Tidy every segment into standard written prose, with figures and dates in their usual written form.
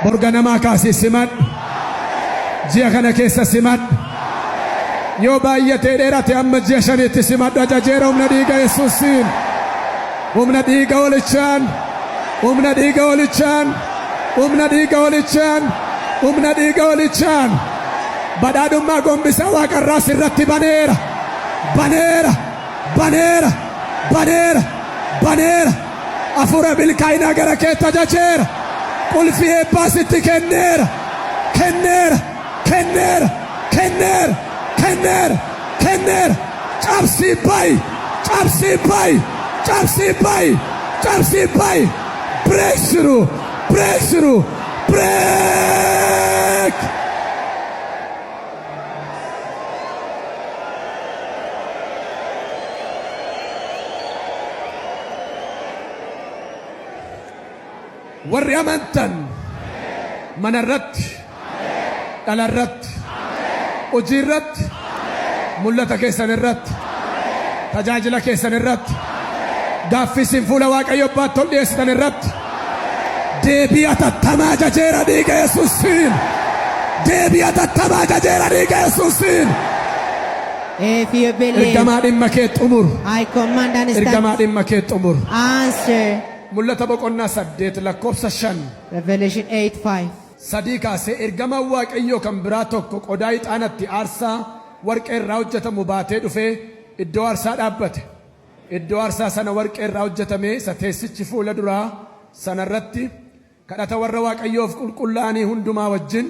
Bor ganamaa kaasii simadhu. Ji'a kana keessa simadhu. Yoo baay'atee dheerate amma ji'a shaniitti simadhu ajajeera humna dhiiga Yesuusiin. Humna dhiiga hoolichaan. Humna dhiiga hoolichaan. Humna dhiiga hoolichaan. Humna dhiiga hoolichaan. Badhaadhummaa gombisaa waaqarraa sirratti baneera. Baneera. Baneera. Baneera. Baneera. Hafuura milkaa'inaa gara keetti ajajeera. Qulfii eebbaa sitti kenneera. Kenneera. Kenneera. Kenneera. Kenneera. Kenneera. Cabsii bayi. Cabsii bayi. Cabsii bayi. Cabsii bayi. Breakthrough. Breakthrough. Break. Warri amantan mana irratti, dhala irratti, hojii irratti, mul'ata keessan irratti, tajaajila keessan irratti, gaaffii isin fuula Waaqayyo Abbaatti ol dhiyeessitan irratti deebii atattamaa ajajeera dhiiga Yesuusiin. Deebii atattamaa ajajeera dhiiga Yesuusiin. If you believe, Ergamaa dhimma kee xumuru. I command and Ergamaa stand. dhimma kee xumuru. Answer. Mul'ata boqonnaa 8 lakkoofsa 5. Revelation 8 5. Sadii kaasee ergamaan Waaqayyoo kan biraa tokko qodaa ixaanatti aarsaa warqee irraa hojjetamu baatee dhufee iddoo aarsaa dhaabbate. Iddoo aarsaa sana warqee irraa hojjetame isa teessichi fuula duraa sana irratti kadhata warra Waaqayyoof qulqullaa'anii hundumaa wajjin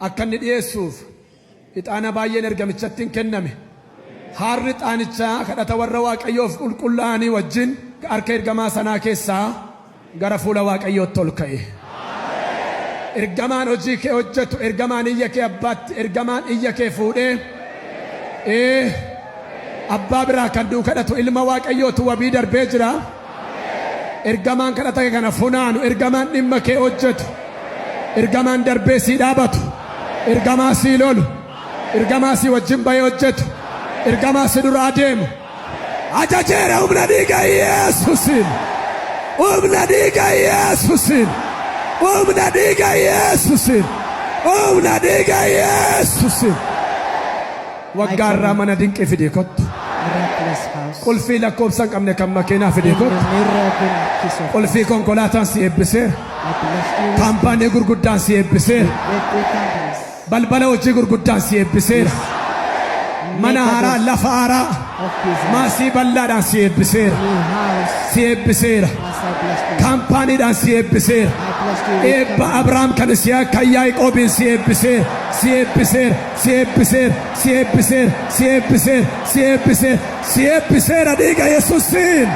akka inni dhi'eessuuf ixaana baay'een ergamichatti in kenname. Haarri ixaanichaa kadhata warra Waaqayyoof qulqullaa'anii wajjin harka ergamaa sanaa keessaa gara fuula Waaqayyootti ol ka'e. Ergamaan hojii kee hojjetu, ergamaan iyya kee abbaatti, ergamaan iyya kee fuudhee ee abbaa biraa kan du'u kadhatu ilma Waaqayyootu wabii darbee jira. Ergamaan kadhata kee kana funaanu, ergamaan dhimma kee hojjetu, ergamaan darbee sii dhaabatu, ergamaa sii lolu, ergamaa sii wajjin bahee hojjetu, ergamaa si dura adeemu. Ajajeera humna dhiiga Yesuusiin. Humna dhiiga Yesuusiin. Humna dhiiga Yesuusiin. Humna dhiiga Yesuusiin. Waggaa irraa mana dinqii fidii kottu. Miraculous house. Qulfii lakkoofsa hin qabne kan makiinaa fidii kottu. Innumerable keys of Qulfii konkolaataan si eebbiseera. I bless you with Kaampaanii gurguddaan si eebbiseera. great, great companies. Balbala hojii gurguddaan si eebbiseera. Mana haaraa, lafa haaraa, Of business. maasii bal'aadhaan si eebbiseera. New house. Si eebbiseera. As I blessed you. Kaampaaniidhaan si eebbiseera. I blessed you with Eebba companies. Abrahaam kan Isihaaq kan Yaaqoobiin si eebbiseera. Si eebbiseera. Si eebbiseera. Si eebbiseera. Si eebbiseera. Si eebbiseera. Si eebbiseera dhiiga Yesuusiin.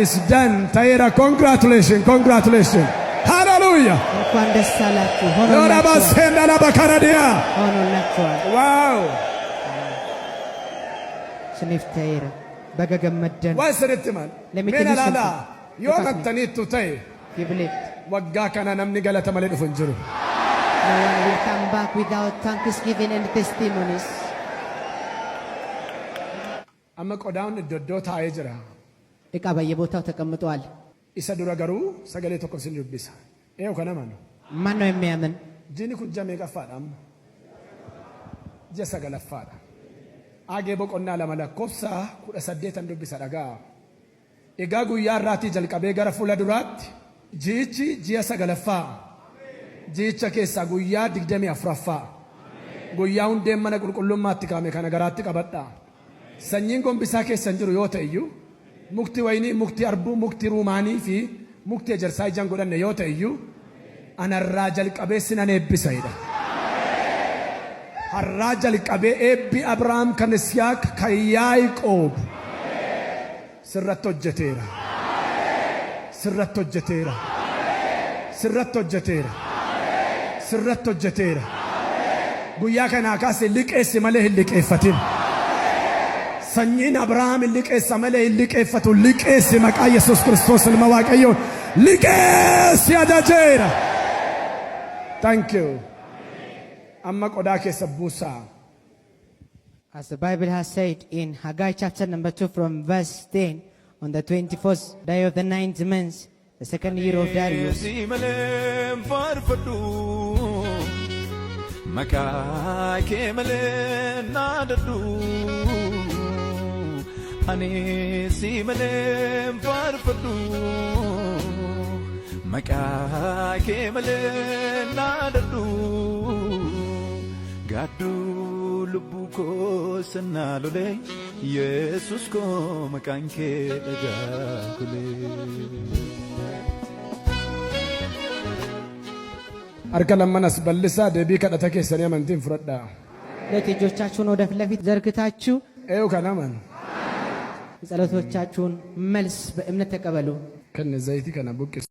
Is done. Ta'eera. Congratulations. Congratulations. Hallelujah. እንኳን ደስ አላችሁ። Yoora ሆኖላችኋል። baseenda laba karadiyaa. ሆኖላችኋል። Wow. Isiniif ta'eera. Baga gammaddan. Waan sirriitti maal? Let me Mee tell you ilaalaa. something. Yoo Look at me. amantaniittu ta'e If you believed, waggaa kana namni galata malee dhufu hin jiru. no one will come back without thanksgiving and testimonies. Amma qodaan iddoo iddoo taa'ee jira. ዕቃ በየቦታው ተቀምጧል። Isa dura garuu sagalee tokko isin dubbisa. Eenyu kan amanu? ማን ነው የሚያምን? Jiini kun ji'a meeqaffaadha amma? Ji'a sagalaffaadha. Aagee boqonnaa 2 lakkoofsa 18n dubbisa dhagaa. Egaa guyyaa irraatii jalqabee gara fuula duraatti ji'ichi ji'a sagalaffaa. Ji'icha keessaa guyyaa 24ffaa. Guyyaa hundeen mana qulqullummaatti kaa'ame kana garaatti qabadhaa. Sanyiin gombisaa keessan jiru yoo ta'e iyyuu, mukti wayinii, mukti arbuu, mukti ruumaanii fi mukti ejersaa ija hin godhanne yoo ta'e iyyuu, anarraa jalqabee sinan eebbisa jedha. Har'aa jalqabee eebbi Abrahaam kan Isiyaaq kan Yaaqoob sirratti hojjeteera. Sirratti hojjeteera. Sirratti hojjeteera. Sirratti hojjeteera. Guyyaa kanaa kaasee liqeessi malee hin liqeeffatin. Sanyiin Abrahaam hin liqeessa malee hin liqeeffatu. Liqeessi maqaa Yesuus Kiristoos ilma Waaqayyoon. Liqeessi ajajeera. Thank you. Amma qodaa keessa buusaa. As the Bible has said in Haggai chapter number 2 from verse 10, on the 24th day of the ninth month, The second year of Darius, Si malee hin faarfadhu, maqaa kee malee hin dhaadadhu. Ani si malee hin faarfadhu, maqaa kee malee hin dhaadadhu. Gaadduu lubbuu koo sannaa lolee, Yesus koo maqaan kee dhagaa kulee. Harka lamman as bal'isaa, deebii kadhata keessanii amantiin fudhadhaa. ሁለት እጆቻችሁን ወደ ፊት ለፊት ዘርግታችሁ Eeyu kan amanu. የጸሎቶቻችሁን መልስ በእምነት ተቀበሉ። Kenne zayitii kana buqqisi.